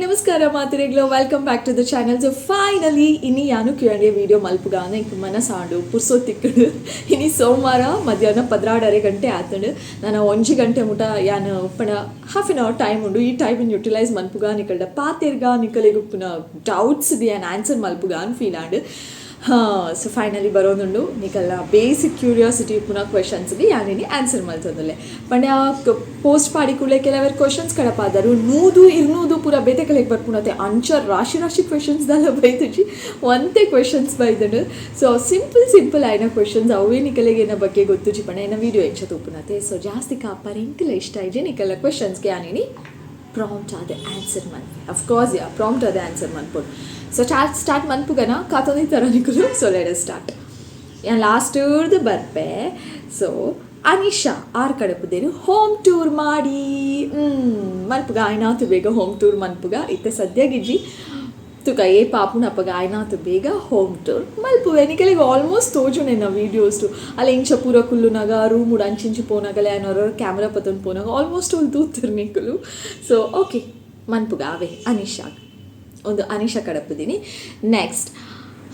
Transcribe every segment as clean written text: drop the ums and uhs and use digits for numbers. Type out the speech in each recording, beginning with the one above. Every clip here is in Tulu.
ನಮಸ್ಕಾರ ಮಾತೆರೆಗ್ಲ. Welcome back to the channel. So finally ಇನಿ ಯಾನು ಕ್ಯೂ ಅಂಡ್ ಎ ವಿಡಿಯೋ ಮಲ್ಪುಗಾನ ಇಂಕ್ ಮನಸಾಂಡು, ಪುರ್ಸೊ ತಿಕ್ಕಡು. ಇನಿ ಸೋಮವಾರ, ಮಧ್ಯಾಹ್ನ 12:30 ಗಂಟೆ ಆತಂಡು. ನಾನು 1 ಗಂಟೆ ಮುಟ ಯಾನು ಉಪ್ಪಣ ಹಾಫ್ ಆನ್ ಅವರ್ ಟೈಮ್ ಉಂಡು. ಈ ಟೈಮ್ ಯುಟಿಲೈಸ್ ಮನ್ಪುಗ, ನಿಕಲ್ಡ ಪಾತೆರ್ಗ, ನಿಕಲೆಗ್ ಉಪ್ಪುನ ಡೌಟ್ಸ್ ಯಾನ್ ಆನ್ಸರ್ ಮಲ್ಪುಗ ಅಂತ ಫೀಲ್ ಆಂಡ್. ಹಾಂ, ಸೊ ಫೈನಲಿ ಬರೋದುಂಡು. ನಿಕಲ್ನ ಬೇಸಿಕ್ ಕ್ಯೂರಿಯಾಸಿಟಿ ಉಪ್ಪುನ ಕ್ವೆಶನ್ಸ್ಗೆ ಯಾನಿನಿ ಆನ್ಸರ್ ಮಲ್ತೊಂದುಲ್ಲೆ. ಪಂಡ ಪೋಸ್ಟ್ ಪಾಡಿ ಕೂಡಲೇ ಕೆಲವರು ಕ್ವಶನ್ಸ್ ಕಡಪಾದರು. 100 200 ಪೂರ ಬೇತೆ ಕಲೆಗ್ ಬರ್ಪುನತೆ. ಅಂಚ ರಾಶಿ ರಾಶಿ ಕ್ವೆಶನ್ಸ್ ದಾಲ ಬೈದುಜಿ, ಒಂತೆ ಕ್ವೆಶನ್ಸ್ ಬೈದುಂಡು. ಸೊ ಸಿಂಪಲ್ ಸಿಂಪಲ್ ಆಯ್ನ ಕ್ವೆಶನ್ಸ್ ಅವೇ. ನಿಕಲೆಗೆ ಏನ ಬಗ್ಗೆ ಗೊತ್ತುಜಿ ಪಂಡ ಏನ ವೀಡಿಯೋ ಎಂಚ ತೂಪುನತೆ. ಸೊ ಜಾಸ್ತಿ ಕಾಪಾರ ಎಂಕಲ ಇಷ್ಟ ಇಜ್ಜಿ. ನಿಕಲ್ನ ಕ್ವೆಶನ್ಸ್ಗೆ ಯಾನಿನಿ ಪ್ರಾಂಪ್ಟ್ ಆದ ಆನ್ಸರ್ ಮನ್ಪೆ. ಅಫ್ಕೋರ್ಸ್, ಯಾ, ಪ್ರಾಂಪ್ಟ್ ಆದ ಆನ್ಸರ್ ಮನ್ಪೊಡು. ಸೊ ಸ್ಟಾರ್ಟ್ ಸ್ಟಾರ್ಟ್ ಮನ್ಪುಗನ? ಕಾತೊಂದಿತ್ತರ ನಿಕುಲು? So let start. ಯಾನ್ ಲಾಸ್ಟ್ ಬರ್ಪೆ. ಸೊ ಅನಿಶಾ ಆರ್ ಕಡಪುದೇರು, ಹೋಮ್ ಟೂರ್ ಮಾಡಿ. ಮನ್ಪುಗ, ಆಯ್ನಾತು ಬೇಗ ಹೋಮ್ ಟೂರ್ ಮನ್ಪುಗ. ಇತ್ತೆ ಸದ್ಯಗಿಜ್ಜಿ. ತುಕ ಏ ಪಾಪುನ ಅಪ್ಪಗ ಆಯ್ನಾತು ಬೇಗ ಹೋಮ್ ಟೂರ್ ಮಲ್ಪುವೆ. ನಿಕಲಿಗೆ ಆಲ್ಮೋಸ್ಟ್ ತೋಜುನೆನ್ನ ವೀಡಿಯೋಸ್ ಅಲ್ಲ, ಇಂಚ ಪೂರ ಕುಲ್ಲುನಾಗ, ರೂಮುಡು ಅಂಚಿಂಚಿ ಪೋನಾಗಲೆ ಅನ್ನೋರು ಕ್ಯಾಮ್ರಾ ಪತ್ತೊಂದು ಪೋನಾಗ ಆಲ್ಮೋಸ್ಟ್ ಅಲ್ಲಿ ತೂತರ್ ನಿಕುಲು. ಸೊ ಓಕೆ, ಮನ್ಪುಗ ಅವೇ. ಅನಿಶಾ ಒಂದು, ಅನಿಶಾ ಕಡಪುದೀನಿ. ನೆಕ್ಸ್ಟ್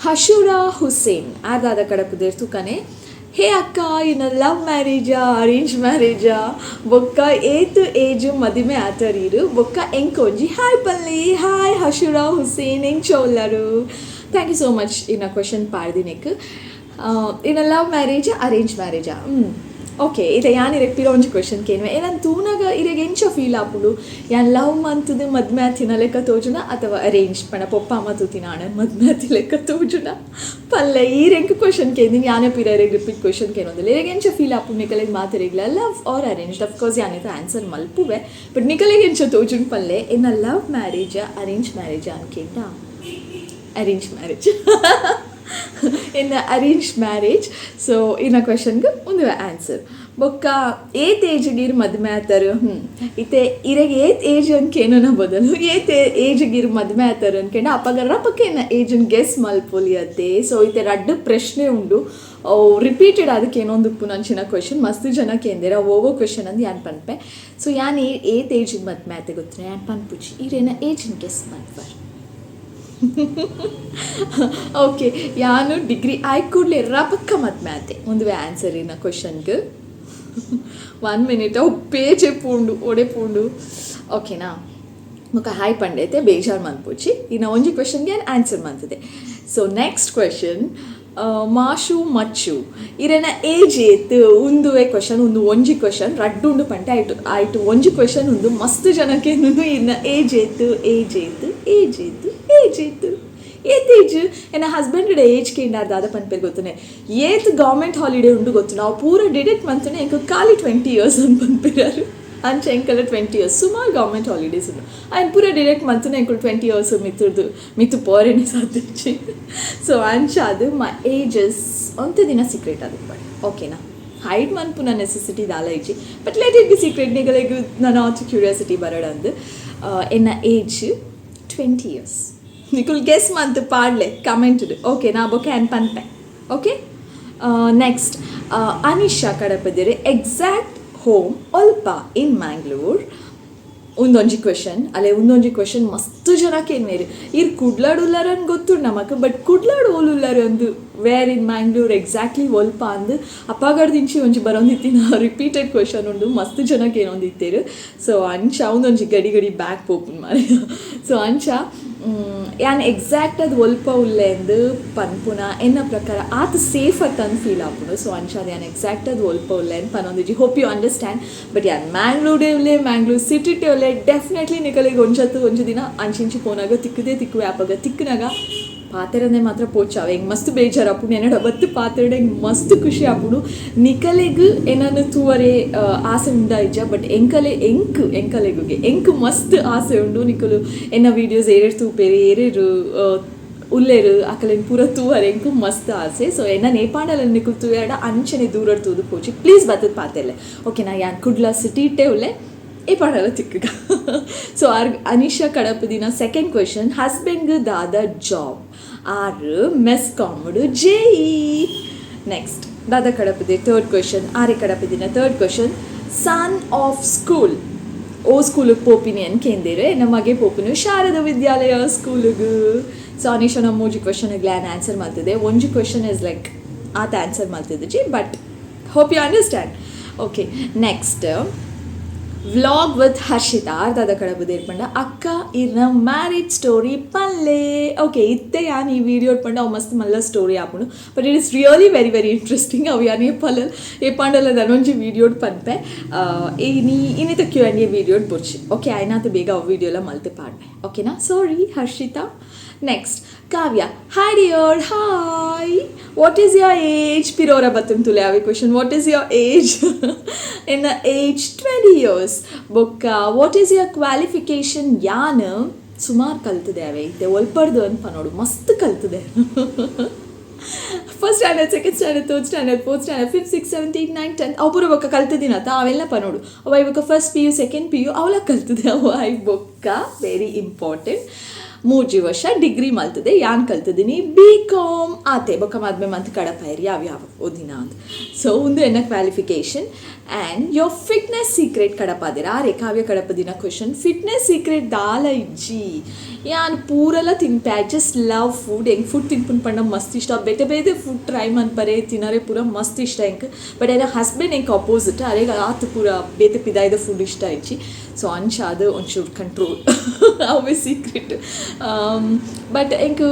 ಹಶೂರಾ ಹುಸೇನ್ ಆರ್ದಾದ ಕಡಪುದೇರ್ ತೂಕನೆ. ಹೇ ಅಕ್ಕ, ಇನ್ನ ಲವ್ ಮ್ಯಾರೇಜಾ, ಅರೇಂಜ್ ಮ್ಯಾರೇಜಾ? ಬೊಕ್ಕ ಏತ್ ಏಜ್ ಮದಿಮೆ ಆತರೀರು? ಬೊಕ್ಕ ಎಂಕೊಂಜಿ ಹಾಯ್ ಪಲ್ಲಿ. ಹಾಯ್ ಹಶೂರಾ ಹುಸೇನ್, ಎಂಚ ಉಲ್ಲರು? Thank you so much ಇನ್ನ ಕ್ವಶನ್ ಪಾಡ್ದಿನೆಕ್. ಇನ್ನ ಲವ್ ಮ್ಯಾರೇಜಾ, ಅರೇಂಜ್ ಮ್ಯಾರೇಜಾ? ಓಕೆ, ಇತ್ತೆ ಯಾನ್ ಇರೆಗ್ ಪಿರ ಒಂಜಿ ಕ್ವಶನ್ ಕೇನ್ವೆ. ಏನನ್ ತೂನಗ ಇರೆಗ್ ಎಂಚ ಫೀಲ್ ಆಪುಂಡು? ಯಾನ್ ಲವ್ ಮಂತುದು ಮದ್ಮೆ ಆತಿನ ಲೆಕ್ಕ ತೋಜುನ, ಅಥವಾ ಅರೇಂಜ್ ಪಂಡ ಪೊಪ್ಪ ಅಮ್ಮ ತೂತಿನ ಆಣನ್ ಮದ್ಮೆ ಆತಿ ಲೆಕ್ಕ ತೋಜುನ ಪಲ್ಲೆ? ಈರೆಂಕ್ ಕ್ವಶನ್ ಕೇಂದಿನಿ, ಯಾನೆ ಪಿರ ಇರೆಗ್ ರಿಪೀಟ್ ಕ್ವಶನ್ ಕೇನೊಂದಿಲ್ಲ. ಇರೆಗ್ ಎಂಚ ಫೀಲ್ ಆಪುಂಡು? ನಿಕಲೆಗ್ ಮಾತೆರೆಗ್ಲ ಲವ್ ಆರ್ ಅರೇಂಜ್ಡ್? ಅಫ್ಕೋರ್ಸ್ ಯಾನಿತ ಆನ್ಸರ್ ಮಲ್ಪುವೆ, ಬಟ್ ನಿಕಲೆಗ್ ಎಂಚ ತೋಜುನ್ ಪಲ್ಲೆ. ಎನ್ನ ಲವ್ ಮ್ಯಾರೇಜ್, ಅರೇಂಜ್ ಮ್ಯಾರೇಜ್ ಅನ್ಕೇಂಡ ಅರೇಂಜ್ ಮ್ಯಾರೇಜ್, ಇನ್ನು ಅರೇಂಜ್ ಮ್ಯಾರೇಜ್. ಸೊ ಇನ್ನ ಕ್ವೆಶನ್ಗೆ ಒಂದು ಆನ್ಸರ್. ಬೊಕ್ಕ ಏತ್ ಏಜ್ಗಿರ್ ಮದ್ಮೆ ಆತಾರು? ಇತ್ತೆ ಇರೆಗ್ ಏತ್ ಏಜ್ ಅನ್ಕೇನನ ಬದಲು ಏತ್ ಏಜ್ಗಿರ್ ಮದ್ಮೆ ಆತಾರು ಅನ್ಕೇಂಡ ಅಪಗ ರಪಕ್ಕ ಎನ್ನ ಏಜನ್ ಗೆಸ್ ಮಲ್ಪೊಲಿ ಅತ್ತೆ. ಸೊ ಇತ್ತೆ ರಡ್ಡ್ ಪ್ರಶ್ನೆ ಉಂಡು ರಿಪೀಟೆಡ್. ಅದಕ್ಕೆ ಏನೊಂದು ಉಪ್ಪುನಂಚಿನ ಕ್ವೆಶನ್ ಮಸ್ತ್ ಜನ ಕೇಂದಿರ. ಓವೋ ಕ್ವೆಶನ್ ಅಂದ್ ಯಾನ್ ಪನ್ಪೆ. ಸೊ ಯಾನ್ ಏತ್ ಏಜಿಗೆ ಮದ್ಮೆ ಆತೆ ಗೊತ್ತಿನ ಯಾನ್ ಪನ್ಪುಜಿ, ಈರೇನ ಏಜನ್ ಗೆಸ್ ಮಲ್ಪರ್. ಓಕೆ, ಯಾನು ಡಿಗ್ರಿ ಆಯ್ ಕೂಡಲೇ ರಪಕ್ಕ ಮದ್ಮೆ ಆತೆ. ಒಂದುವೆ ಆನ್ಸರ್ ಇನ್ನ ಕ್ವಶನ್ಗೆ. ಒನ್ ಮಿನಿಟ್, ಅವು ಪೇಜ್ ಪೂಂಡು, ಒಡೆ ಪೂಂಡು? ಓಕೆನಾ? ಮುಖ ಹಾಯ್ ಪಂಡೈತೆ, ಬೇಜಾರು ಮನ್ಪುಚಿ. ಇನ್ನು ಒಂಜಿ ಕ್ವೆಶನ್ಗೆ ಆನ್ಸರ್ ಮಂತದೆ. ಸೊ ನೆಕ್ಸ್ಟ್ ಕ್ವೆಶನ್, ಮಾಶು ಮಚ್ಚು ಇರೆನ ಏಜ್ ಏತ್? ಉಂದುವೆ ಕ್ವೆಶನ್. ಒಂದು ಒಂಜಿ ಕ್ವೆಶನ್, ರಡ್ಡು ಉಂಡು ಪಂಟೆ ಆಯ್ತು ಆಯ್ತು. ಒಂಜಿ ಕ್ವೆಶನ್ ಉಂದು. ಮಸ್ತ್ ಜನಕ್ಕೆ ಇನ್ನ ಏಜ್ ಏತ್, ಏಜ್ ಏತ್, ಏಜ್ ಏತ್, ಏಜ್ ಏತ್, ಏತ್ ಏಜ್? ಎನ್ನ ಹಸ್ಬೆಂಡ್ ಏಜ್ ಕೇಂಡಾರ್ ದಾದ ಪನ್ಪೇರು ಗೊತ್ತನೆ? ಏತ್ ಗೌರ್ಮೆಂಟ್ ಹಾಲಿಡೇ ಉಂಡು ಗೊತ್ತು? ನಾವು ಪೂರ ಡಿಡೆಕ್ಟ್ ಮಂತನೆ ಎಂಕ್ ಖಾಲಿ 20 ಇಯರ್ಸ್ ಅಂತ ಪನ್ಪಿರಾರು. ಅಂಚ ಎಂಕಲ 20 ಇಯರ್ಸ್, ಸುಮಾರು ಗೌರ್ಮೆಂಟ್ ಹಾಲಿಡೇಸ್ ಉಂಡು. ಆಯ್ನ್ ಪೂರ ಡಿಡೆಕ್ಟ್ ಮಂತನೆ ಎಂಕುಲು 20 ಇಯರ್ಸ್ ಮಿತ್ತುರ್ದು ಮಿತ್ತು ಪೋರೇನೆ ಸಾಧ್ಯ. ಸೊ ಅಂಚ ಅದು ಮೈ ಏಜಸ್ ಒಂತೆ ದಿನ ಸೀಕ್ರೆಟ್ ಅದು ಬಟ್ ಓಕೆನಾ? ಹೈಡ್ ಮನ್ಪುನ ನೆಸೆಸಿಟಿ ದಾಲ ಇಜ್ಜಿ, but let it be secret. ನಿಗಲೆಗ್ ನನ್ನ ಆಚೆ ಕ್ಯೂರಿಯಾಸಿಟಿ ಬರಡಂದು. ಎನ್ನ ಏಜ್ 20 ಇಯರ್ಸ್. ನಿಕುಲ್ ಗೆಸ್ ಮಂತ್ ಪಾಡ್ಲೆ ಕಮೆಂಟ್, ಓಕೆ ನಾ? ಬೊಕೆ ಆ್ಯನ್ ಪನ್ಪೆ. ಓಕೆ, ನೆಕ್ಸ್ಟ್ ಅನಿಶಾ ಕಡಪದಿರೆ, ಎಕ್ಸಾಕ್ಟ್ ಹೋಮ್ ಒಲ್ಪ ಇನ್ ಮ್ಯಾಂಗ್ಳೂರ್? ಒಂದೊಂಜಿ ಕ್ವೆಶನ್ ಅಲ್ಲೇ. ಒಂದೊಂಜಿ ಕ್ವೆಶನ್ ಮಸ್ತ್ ಜನಕ್ಕೆ ಏನ್ವೇರು. ಇರ್ ಕುಡ್ಲಾಡ್ ಉಲ್ಲಾರ ಗೊತ್ತು ನಮಕ್, ಬಟ್ ಕುಡ್ಲಾಡ್ ಓಲ್ ಉಲ್ಲಾರ ಅಂದು, ವೇರ್ ಇನ್ ಮ್ಯಾಂಗ್ಳೂರ್ ಎಕ್ಸಾಕ್ಟ್ಲಿ ಒಲ್ಪ ಅಂದು ಅಪ್ಪಗಡ್ದಿಂಚಿ ಒಂಜಿ ಬರೋಂದಿತ್ತಿನ ರಿಪೀಟೆಡ್ ಕ್ವೆಶನ್ ಉಂಡು. ಮಸ್ತ್ ಜನಕ್ಕೆ ಏನೊಂದಿತ್ತೇರು. ಸೊ ಅಂಚ ಒಂದೊಂಜಿ ಗಡಿ ಗಡಿ ಬ್ಯಾಕ್ ಪೋಪುನ್ ಮಾರೆ. ಸೊ ಅಂಚ ಯಾನ್ ಎಕ್ಸಾಕ್ಟ್ ಅದು ಒಲ್ಪ ಉಲ್ಲೆ ಅಂದು ಪನ್ಪುನ ಎನ್ನ ಪ್ರಕಾರ ಆತ ಸೇಫ್ ಅತ್ತ ಫೀಲ್ ಆಪುಂಡು. ಸೊ ಅಂಚ ಅದು ಯಾನ್ ಎಕ್ಸಾಕ್ಟ್ ಅದು ಒಲ್ಪ ಉಲ್ಲೆ ಅಂದ್ ಪನೊಂದಿಜಿ. Hope you understand. But ಯಾನ್ ಮ್ಯಾಂಗ್ಳೂರೇ ಉಲ್ಲೆ, ಮ್ಯಾಂಗ್ಳೂರ್ ಸಿಟಿ ಉಲ್ಲೆ. ಡೆಫಿನೆಟ್ಲಿ ನಿಕಲಿಗೆ ಒಂಜತ್ತು ಒಂಜಿ ದಿನ ಅಂಚಿಂಚಿ ಪೋನಾಗ ತಿಕ್ಕದೇ ತಿಕ್ಕುವೆ. ಅಪಗ ತಿಕ್ಕನಾಗ ಪಾತೆರನೆ ಮಾತ್ರ ಪೋಚಾವ. ಹೆಂಗೆ ಮಸ್ತ್ ಬೇಜಾರು ಎನ್ನಡ ಬತ್ತು ಪಾತೆರಡೆ ಹೆಂಗೆ ಮಸ್ತ್ ಖುಷಿ ಆಪುಂಡು. ನಿಕಲೆಗ್ ಏನನ್ನು ತೂವರೆ ಆಸೆ ಉಂಡ ಇಜ್ಜ, ಬಟ್ ಎಂಕಲೆ ಎಂಕ್ ಎಂಕಲೆಗುಗೆ ಎಂಕ್ ಮಸ್ತ್ ಆಸೆ ಉಂಡು. ನಿಕಲು ಎನ್ನ ವೀಡಿಯೋಸ್ ಏರೇರು ತೂಪೇರು, ಏರೇರು ಉಲ್ಲೇರು, ಅಕಲೆನ್ ಪೂರ ತೂವರೆ ಎಂಕ್ ಮಸ್ತ್ ಆಸೆ. ಸೊ ಎನ್ನ ನೇಪಾಂಡಲ ನಿಕುಲು ತೂಯಡ ಅಂಚನೆ ದೂರ ತೂದು ಪೋಚಿ. ಪ್ಲೀಸ್ ಬತ್ತದ ಪಾತೆರ್ಲೆ, ಓಕೆನಾ? ಯಾನ್ ಕುಡ್ಲ ಸಿಟಿ ಇಟ್ಟೆ ಉಲ್ಲೆ, ಈ ಪಾಡಲ ತಿಕ್ಕಗ. ಸೊ ಆರ್ ಅನಿಶಾ ಕಡಪದಿನ ಸೆಕೆಂಡ್ ಕ್ವೆಶನ್, ಹಸ್ಬೆಂಡ್ ದಾದ ಜಾಬ್? ಆರ್ ಮೆಸ್ಕಾಮ್ಡ್ ಜೆಇ. ನೆಕ್ಸ್ಟ್ ದಾದ ಕಡಪದಿ? ಥರ್ಡ್ ಕ್ವೆಶನ್, ಆರೆ ಕಡಪದಿನ third question, son of school. ಓ ಸ್ಕೂಲಿಗೆ ಪೋಪಿನಿ ಅಂತ ಕೇಂದಿರು. ಎನ್ನ ಮಗೆ ಪೋಪಿನಿ ಶಾರದಾ ವಿದ್ಯಾಲಯ ಸ್ಕೂಲಿಗೆ. ಸೊ ಅನೀಶನ ಮೂಜಿ ಕ್ವಶನ್ ಗ್ಲಾನ್ ಆನ್ಸರ್ ಮಾಡ್ತಿದ್ದೆ. ಒಂಜಿ ಕ್ವಶನ್ is like ಆತ ಆನ್ಸರ್ ಮಾಡ್ತಿದ್ದೆ, but hope you understand. Okay, next, vlog with Harshita ಅರ್ಧದ ಕಡಬುದೇರ್ ಪಂಡ, ಅಕ್ಕ ಇರ್ನ ಮ್ಯಾರೇಜ್ ಸ್ಟೋರಿ ಪನ್ಲೆ. ಓಕೆ, ಇತ್ತೆ ಯಾನ್ ಈ ವಿಡಿಯೋ ಪಂಡ ಅವು ಮಸ್ತ್ ಮಲ್ಲ ಸ್ಟೋರಿ ಆಪುಂಡು, but it is really very very interesting. ಅವು ಯಾನ್ ಏಪಲ್ಲ ಏಪಾಂಡಲ ನನೊಂಜಿ ವಿಡಿಯೋಡ್ ಪನ್ಪೆ. ಇನಿ ಇನ್ನಿತ ಕ್ಯೂ ಆ್ಯಂಡ್ ಎ ವಿಡಿಯೋಡ್ ಬೊರ್ಚಿ. ಓಕೆ, ಆಯ್ನಾತ ಬೇಗ ಅವು ವಿಡಿಯೋಲ ಮಲ್ತ್ ಪಾಡ್ವೆ, ಓಕೆನಾ? ಸಾರಿ Harshita. Next, Kavya, hi dear. Hi. What is your age? ಪಿರೋರ ಬತ್ತನ್ ತುಲೆ ಅವೆ question. What is your age? ಎನ್ನ ಏಜ್ 20 ಇಯರ್ಸ್. ಬೊಕ್ಕ what is your qualification? ಯಾನ್ ಸುಮಾರು ಕಲ್ತದೆ ಅವೆ. ಇತ್ತೆ ಒಲ್ಪಡ್ದು ಅಂತ ನೋಡು, ಮಸ್ತ್ ಕಲ್ತದೆ. First standard, second standard, third standard, fourth standard, fifth, six, seventh, eight, nine, 10th ಅವು ಪೂರ ಬೊಕ್ಕ ಕಲ್ತದಿನತ ಅವೆಲ್ಲ ಪನೋಡು. ಅವ ಇವಾಗ ಫಸ್ಟ್ PU, second PU ಅವಲ ಕಲ್ತದೆ. ಅವು I ಬೊಕ್ಕ ವೆರಿ ಇಂಪಾರ್ಟೆಂಟ್, ಮೂಜಿ ವರ್ಷ ಡಿಗ್ರಿ ಮಲ್ತದೆ. ಯಾನ್ ಕಲ್ತದಿನಿ ಬಿ ಕಾಮ್. ಆತೆ ಬೊಕ್ಕ ಮದ್ಮೆ ಮಂತ್ ಕಡಪೈರಿ ಯಾವ ಯಾವ ಓದಿನ ಅಂತ. ಸೊ ಒಂದು ಎನ್ನ qualification. And your fitness secret ಕಡಪಾದಿರ ಆರೆ ಕಾವ್ಯ ಕಡಪದಿನ ಕ್ವಶನ್. ಫಿಟ್ನೆಸ್ ಸೀಕ್ರೆಟ್ ದಾಲ ಇಜ್ಜಿ. ಯಾನ್ ಪೂರೆಲ್ಲ ತಿನ್ಪೆ. I just love food. ಎಂಕ್ ಫುಡ್ ತಿನ್ಪುನ್ ಪಂಡ ಮಸ್ತ್ ಇಷ್ಟ. ಬೇತೆ ಬೇತೆ ಫುಡ್ ಟ್ರೈ ಮನ್ಪರೆ, ತಿನ್ನರೆ ಪೂರ ಮಸ್ತ್ ಇಷ್ಟ ಎಂಕ್. ಬಟ್ ಎನ್ನ ಹಸ್ಬೆಂಡ್ ಎಂಕ್ ಅಪೋಸಿಟ್. ಅರೆಗ್ ಆತ್ ಪೂರ ಬೇತೆ ಪಿದಾಯ್ದ ಫುಡ್ ಇಷ್ಟ ಇಜ್ಜಿ. ಸೊ ಅಂಚ ಅದು ಒಂಚೂರು ಕಂಟ್ರೋಲ್, ಅವೇ ಸೀಕ್ರೆಟ್. ಬಟ್ ಎಂಕ್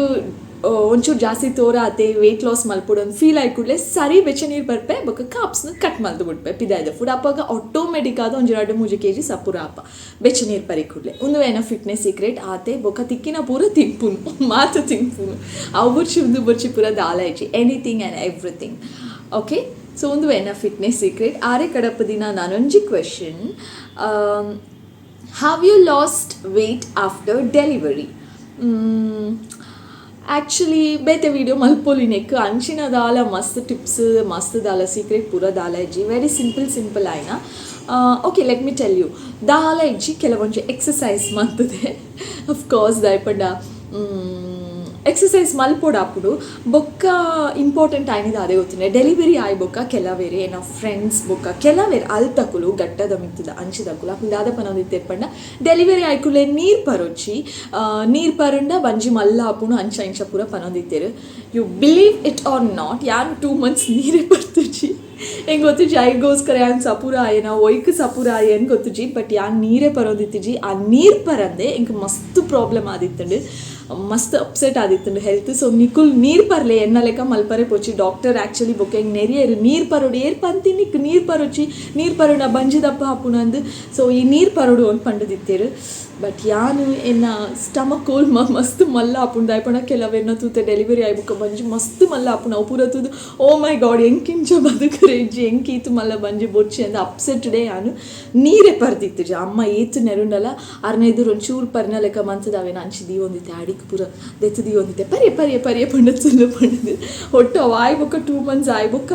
ಒಂಚೂರು ಜಾಸ್ತಿ ತೋರ ಆತೆ, ವೆಯ್ಟ್ ಲಾಸ್ ಮಲ್ಪೊಡು ಅಂತ ಫೀಲ್ ಆಯ್ ಕೂಡಲೇ ಸರಿ ಬೆಚ್ಚ ನೀರು ಬರ್ಪೆ. ಬೊಕ್ಕ ಕಾಪ್ಸ್ನ ಕಟ್ ಮಲ್ದು ಬಿಡ್ಪೆ ಪಿದಾಯ್ದ ಫುಡ್. ಅಪ್ಪಾಗ ಆಟೋಮೆಟಿಕ್ ಆದ ಒಂಜಿ 2-3 ಕೆಜಿ ಸಪುರ ಆಪ ಬೆಚ್ಚ ನೀರು ಪರಿ ಕೂಡಲೇ. ಒಂದು ಏನ ಫಿಟ್ನೆಸ್ ಸೀಕ್ರೆಟ್ ಆತೆ. ಬೊಕ್ಕ ತಿಕ್ಕಿನ ಪೂರ ತಿನ್ಪುನು, ಮಾತು ತಿನ್ಪುನು. ಅವು ಬುರ್ಚಿ ಉಂದು ಬುರ್ಚಿ ಪೂರ ದಾಲ ಇಜ್ಜಿ, anything and everything, okay? So ಒಂದು ಏನ ಫಿಟ್ನೆಸ್ ಸೀಕ್ರೆಟ್. ಆರೆ ಕಡಪ ದಿನ ನಾನೊಂಜಿ question, how you lost weight after delivery? Actually ಬೇತೆ ವೀಡಿಯೋ ಮಲ್ಪೊಲಿ ನೆಕ್. ಅಂಚಿನ ದಾಲ ಮಸ್ತ್ ಟಿಪ್ಸ್, ಮಸ್ತ್ ದಾಲ ಸೀಕ್ರೆಟ್ ಪೂರ ದಾಲ ಇಜ್ಜಿ. ವೆರಿ ಸಿಂಪಲ್ ಸಿಂಪಲ್ ಆಯ್ನ. Okay, let me tell you. ದಾಲ ಇಜ್ಜಿ, ಕೆಲವೊಂಜಿ ಎಕ್ಸಸೈಸ್ ಮಂತದೆ. ಅಫ್ಕೋರ್ಸ್, ದಾಯಪಂಡ ಎಕ್ಸಸೈಸ್ ಮಲ್ಪೊಡಾಪುಡು. ಬೊಕ್ಕ ಇಂಪಾರ್ಟೆಂಟ್ ಆಯ್ನದ ಅದೇ ಗೊತ್ತುಂಡೆ. ಡೆಲಿವರಿ ಆಯ್ ಬೊಕ್ಕ ಕೆಲವೇರೆ ಏನೋ ಫ್ರೆಂಡ್ಸ್ ಬೊಕ್ಕ ಕೆಲವೇರು ಅಲ್ತಕುಲು ಗಟ್ಟದ ಮಿತ್ತದ ಅಂಚಿದಕುಲು ಅಕುಲು ದಾದ ಪನೊಂದಿತ್ತೆರ್ ಪಂಡ, ಡೆಲಿವರಿ ಆಯ್ಕುಲೆ ನೀರು ಪರೊಚ್ಚಿ, ನೀರು ಪರಂಡ ಬಂಜಿ ಮಲ್ಲ ಆಪುಂಡು, ಅಂಚ ಇಂಚ ಪೂರ ಪನೊಂದಿತ್ತೆರ್. You believe it or not, ಯಾನ್ 2 ಮಂತ್ಸ್ ನೀರೇ ಪರ್ತುಜಿ. ಎಂಕ್ ಗೊತ್ತುಜಿ ಐಗೋಸ್ಕರ ಯಾನ್ ಸಪುರ ಆಯೇನ, ಒಯ್ಕ್ ಸಪುರ ಆಯೇನ್ ಗೊತ್ತುಜಿ, ಬಟ್ ಯಾನ್ ನೀರೇ ಪರೋದಿತ್ತಿಜಿ. ಆ ನೀರು ಪರಂದೆ ಎಂಕ್ ಮಸ್ತ್ ಪ್ರಾಬ್ಲಮ್ ಆದಿತ್ತುಂಡು, ಮಸ್ತ್ ಅಪ್ಸೆಟ್ ಆದಿತ್ತುಂಡು ಹೆಲ್ತ್. ಸೊ ನಿಕುಲ್ ನೀರು ಪರ್ಲೆ, ಎನ್ನ ಲೆಕ್ಕ ಮಲ್ಪರೆ ಪೋಚಿ. ಡಾಕ್ಟರ್ ಆ್ಯಕ್ಚುಲಿ ಬೊಕ್ಕ ಎಂಕ್ ನೆರಿಯರು ನೀರು ಪರೋಡು ಏರ್ ಪಂತಿ, ನಿಕ್ ನೀರು ಪರೊಚಿ, ನೀರು ಪರೋಡ ಬಂಜಿ ದಪ್ಪ ಆಪುನಂದು. ಸೊ ಈ ನೀರು ಪರೋಡು ಅಂತ ಪಂಡದಿತ್ತೇರು. ಬಟ್ ಯಾನು ಎನ್ನ ಸ್ಟಮಕ್ ಹೋಲ್ ಮಸ್ತ್ ಮಲ್ಲ ಆಪುಂಡು. ದಾಯಪಂಡ ಕೆಲವೆನ್ನ ತೂತೆ ಡೆಲಿವರಿ ಆಯ್ ಬೊಕ್ಕ ಬಂಜಿ ಮಸ್ತ್ ಮಲ್ಲ ಆಪುಂಡು. ಅವು ಪೂರ ತೂದು, ಓ ಮೈ ಗಾಡ್, ಎಂಕಿಂಚ ಬದುಕರೆ ಇಜ್ಜಿ, ಎಂಕ್ ಈತ್ ಮಲ್ಲ ಬಂಜಿ ಬೊಚ್ಚಿ ಅಂದ್ ಅಪ್ಸೆಟ್ ಡೇ ಯಾನು ನೀರೇ ಪರ್ದಿತ್ತಿಜಿ. ಅಮ್ಮ ಏತ್ ನೆರುಂಡಲ ಅರ್ನ ಎದುರು ಒಂಚೂರು ಪರ್ನ ಲೆಕ್ಕ ಮಂತದ ಅವೇನ ಅಂಚಿ ದೀವೊಂದಿತ್ತೆ, ಅಡಿಕ್ ಪೂರ ದೆತ್ತು ದೀವೊಂದಿತ್ತೆ. ಪರ್ಯೆ ಪರ್ಯೆ ಪರ್ಯೆ ಪಂಡ ಚುಲ್ಲು ಪಂಡದು ಒಟ್ಟು ಅವು ಆಯ್ ಬೊಕ್ಕ 2 ಮಂತ್ಸ್ ಆಯ್ ಬೊಕ್ಕ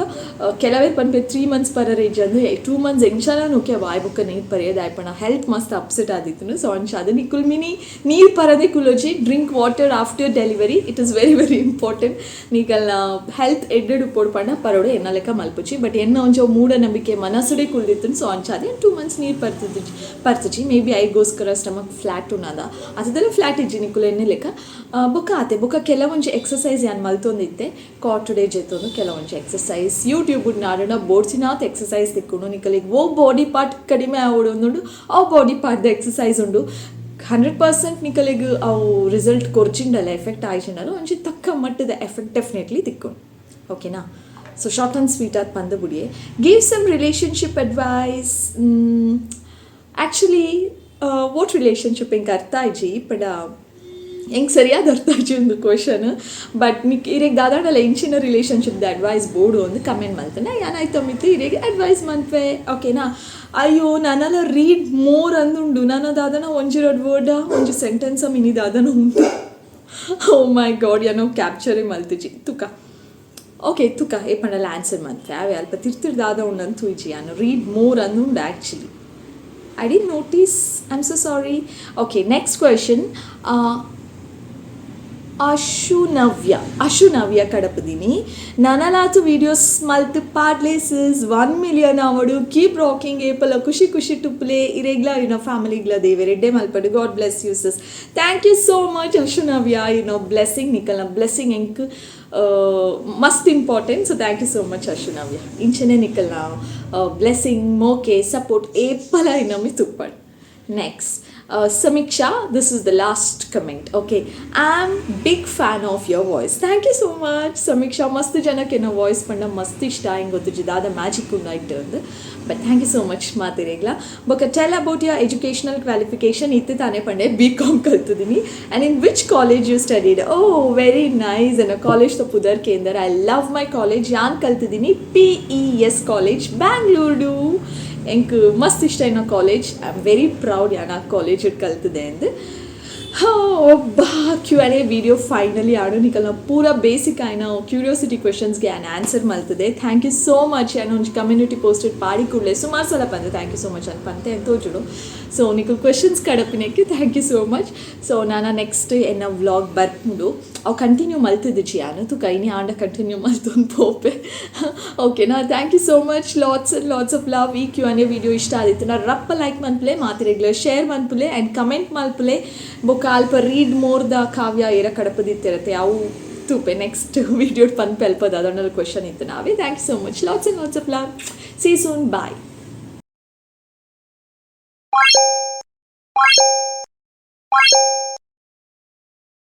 ಕೆಲವೇ ಪನ್ಪೆ 3 ಮಂತ್ಸ್ ಪರರೆ ಇಜ್ಜಿ ಅಂದು. 2 ಮಂತ್ಸ್ ಎಂಚಲ ನೋಕೆ ಅವು ಆಯ್ ಬೊಕ್ಕ ನೀರು ಪರ್ಯದ ಆಯ್ಪಣ ಹೆಲ್ತ್ ಮಸ್ತ್ ಅಪ್ಸೆಟ್ ಆದಿತ್ತು. ಸೊ ಅಂಚ ಅದು ನಿಕುಲ್ ಮಿನಿ ನೀರು ಪರದೆ ಕುಲೋಜಿ. Drink water after delivery, it is very very important. ನೀಗಲ್ನ health ಎಡ್ಡೆಡ್ ಉಪ್ಪೋಡು ಪಂಡ ಪರೋಡು, ಎನ್ನ ಲೆಕ್ಕ ಮಲ್ಪುಚಿ. ಬಟ್ ಎನ್ನ ಒಂಚ ಮೂಢನಂಬಿಕೆ ಮನಸ್ಸುಡೆ ಕುಲ್ದಿತ್ತು. ಸೊ ಅಂಚಾದೆ 2 ಮಂತ್ಸ್ ನೀರು ಪರ್ತಿದ್ದು ಪರ್ತುಜಿ. ಮೇ ಬಿ ಐಗೋಸ್ಕರ ಸ್ಟಮಕ್ ಫ್ಲಾಟ್ ಉನ್ನದ ಅದೆಲ್ಲ ಫ್ಲಾಟ್ ಇಜ್ಜಿ ನಿಕುಲ್ ಎಣ್ಣೆ ಲೆಕ್ಕ. ಬೊಕ್ಕ ಆತೆ. ಬೊಕ್ಕ ಕೆಲವೊಂಜಿ ಎಕ್ಸಸೈಸ್ ಯಾನ್ ಮಲ್ತೊಂದಿತ್ತೆ. ಕಾಟುಡೆ ಜೆತ್ತೊಂದು ಕೆಲವೊಂಜಿ ಎಕ್ಸಸೈಸ್ ಯೂಟ್ಯೂಬ್ ನಾಡೋಣ ಬೋಡ್ಸಿನಾತ್ ಎಕ್ಸಸೈಸ್ ತಿಕ್ಕೊಂಡು. ನಿಕಲಿಗೆ ಓ ಬಾಡಿ ಪಾರ್ಟ್ ಕಡಿಮೆ ಆವಡು ಒಂದುಂಡು, ಆ ಬಾಡಿ ಪಾರ್ಟ್ದ ಎಕ್ಸಸೈಸ್ ಉಂಡು. 100% ನಿಕಲಿಗೆ ಅವು ರಿಸಲ್ಟ್ ಕೊರ್ಚಿಂಡಲ್ಲ, ಎಫೆಕ್ಟ್ ಆಯ್ಚಿಂಡಲ್ಲ, ಒಂಜಿ ತಕ್ಕ ಮಟ್ಟದ ಎಫೆಕ್ಟ್ ಡೆಫಿನೆಟ್ಲಿ ತಿಕ್ಕೊಂಡು, ಓಕೆನಾ? ಸೊ ಶಾರ್ಟ್ ಆ್ಯಂಡ್ ಸ್ವೀಟ್ ಆದ್ ಪಂದ ಬುಡಿಯೆ. Give some relationship advice. Actually, what relationship? ಎಂಕ್ ಅರ್ಥ ಆಯ್ಜಿ ಪಂಡ ಎಂಕ್ ಸರಿಯಾದ ಅರ್ಥ ಆಯ್ಜಿ ಒಂದು ಕ್ವಶನ್. ಬಟ್ ನಿಕ್ ಇರೆಗ್ ದಾದಾಂಡಲ ಎಂಚಿನ ರಿಲೇಷನ್ಶಿಪ್ದ ಅಡ್ವೈಸ್ ಬೋಡು ಒಂದು ಕಮೆಂಟ್ ಮಲ್ತನ, ಯಾನಾಯ್ತು ಮಿತ್ತು ಇರೆಗ್ ಅಡ್ವೈಸ್ ಮನ್ಪೆ, ಓಕೆನಾ? ಅಯ್ಯೋ, ನಾನೆಲ್ಲ ರೀಡ್ ಮೋರ್ ಅಂದುಂಡು. ನಾನು ದಾದನ ಒಂಜಿ ರಡ್ಡ್ ವರ್ಡ, ಒಂಜಿ ಸೆಂಟೆನ್ಸ ಮಿನಿ ದಾದನ ಉಂಟು. ಓ ಮೈ ಗಾಡ್, ಏನೋ ಕ್ಯಾಪ್ಚರೇ ಮಲ್ತಿಜಿ ತುಕ. Okay, ತುಕ ಏಪಂಡಲ answer ಮನ್ಪೆ. ಅವೇ ಅಲ್ಪ ತಿರ್ತಿರ್ ದಾದ ಉಂಡಂತ ತೂಜಿ. ಯಾನು ರೀಡ್ ಮೋರ್ ಅಂದುಂಡು. Actually, I didn't notice. I'm so sorry. Okay, next question. Ashunavya, Ashunavya ಕಡಪದಿನಿ. ನನಲಾತು ವೀಡಿಯೋಸ್ ಮಲ್ತ್ ಪಾಡ್ಲೆ ಸಿಸ್, 1 ಮಿಲಿಯನ್ ಆವಡು. Keep rocking. ಏಪಲ ಖುಷಿ ಖುಷಿ ಟುಪ್ಪುಲೆ. ಇರೆಗ್ಲ ಇನ ಫ್ಯಾಮಿಲಿಗ್ಲ ದೇವೆರ್ ಎಡ್ಡೆ ಮಲ್ಪಡು. God bless you, sis. Thank you so much, Ashunavya. Blessing, ನಿಕಲ್ನ ಬ್ಲೆಸ್ಸಿಂಗ್ ಎಂಕ್ ಮಸ್ತ್ important. So thank you so much, Ashunavya. ಇಂಚನೆ ನಿಕಲ್ನ ಬ್ಲೆಸ್ಸಿಂಗ್, ಮೋಕೆ, ಸಪೋರ್ಟ್ ಏಪಲ ಇನ್ನೊಮ್ಮೆ ತುಪ್ಪಡ್. Next, Samiksha, this is the last comment. Okay, I am big fan of your voice. Thank you so much, Samiksha. ಮಸ್ತ್ ಜನಕ್ಕೆ ಎನ್ನ ವಾಯ್ಸ್ ಪಂಡ ಮಸ್ತ್ ಇಷ್ಟ. ಹಿಂಗೆ ಗೊತ್ತಿದ್ದು ದಾದ ಮ್ಯಾಜಿಕ್ ಉಂಡಾಯ್ತು ಅಂದು. But thank you so much ಮಾತಿರೇಗ್ಲ. ಬೊಕ tell about your educational qualification. ಇತ್ತು ತಾನೇ ಪಂಡೆ, ಬಿ ಕಾಮ್ ಕಲ್ತಿದ್ದೀನಿ. And in which college you studied? Oh, very nice. ಎನ್ನ ಕಾಲೇಜ್ ಪುದರ್ ಕೇಂದ್ರ. I love my college. ಯಾನ್ ಕಲ್ತಿದ್ದೀನಿ ಪಿಇಎಸ್ ಕಾಲೇಜ್, ಬ್ಯಾಂಗ್ಳೂರು. ಎಂಕ್ ಮಸ್ತ್ ಇಷ್ಟ ಎನ್ನ college. I am very proud ಯಾನ್ ಆ ಕಾಲೇಜ್ ಕಲ್ತಿದೆ ಅಂದು. ಒಬ್ಬ Q and A video finally ಆಡು. ನಿಕಲ್ನ ಪೂರ ಬೇಸಿಕ್ ಆಯ್ನ ಕ್ಯೂರಿಯಾಸಿಟಿ ಕ್ವೆಶನ್ಸ್ಗೆ ಆನ್ ಆನ್ಸರ್ ಮಲ್ತದೆ. Thank you so much. ಯಾನ್ ಒಂಜಿ ಕಮ್ಯುನಿಟಿ ಪೋಸ್ಟೆಡ್ ಪಾಡಿ ಕೂಡಲೇ ಸುಮಾರು ಸಲ ಬಂದೆ thank you so much ಅಂತ ಪಂತೆ ಅಂತ ತೋಜುಡು. ಸೊ ನಿಕಲ್ ಕ್ವೆಶನ್ಸ್ ಕಡಪಿನಕ್ಕೆ thank you so much. So ನಾನು ನೆಕ್ಸ್ಟ್ ಎನ್ನ ವ್ಲಾಗ್ ಬರ್ಪುಂಡು. ಅವು ಕಂಟಿನ್ಯೂ ಮಲ್ತಿದ್ದಿಜಿ ಯಾನು. ತುಕ ಇನಿ ಆಂಡ ಕಂಟಿನ್ಯೂ ಮಲ್ತೊಂದು ಪೋಪೆ, ಓಕೆನಾ? Thank you so much. Lots and lots of love. ಈ ಕ್ಯೂ ಆ್ಯಂಡ್ ಎ ವಿಡಿಯೋ ಇಷ್ಟ ಆದಿತ್ತು ನಾ ರಪ್ಪ ಲೈಕ್ ಮನ್ಪುಲೆ, ಮಾತಿರೆಗ್ಲ ಶೇರ್ ಮನ್ಪುಲೆ ಆ್ಯಂಡ್ ಕಮೆಂಟ್ ಮಲ್ಪುಲೆ. ಬೊಕ್ಕ ಅಲ್ಪ ರೀಡ್ ಮೋರ್ the ಕಾವ್ಯ ಏರ ಕಡಪದಿತ್ತಿರತ್ತೆ, ಅವು ತೂಪೆ. ನೆಕ್ಸ್ಟ್ ವಿಡಿಯೋ ಪನ್ಪೆ. ಅಲ್ಪ ದಾದಣ್ಣದ ಕ್ವೆಶನ್ ಇತ್ತು ನಾವೇ. Thank you so much. Lots and lots of love. See soon. Bye.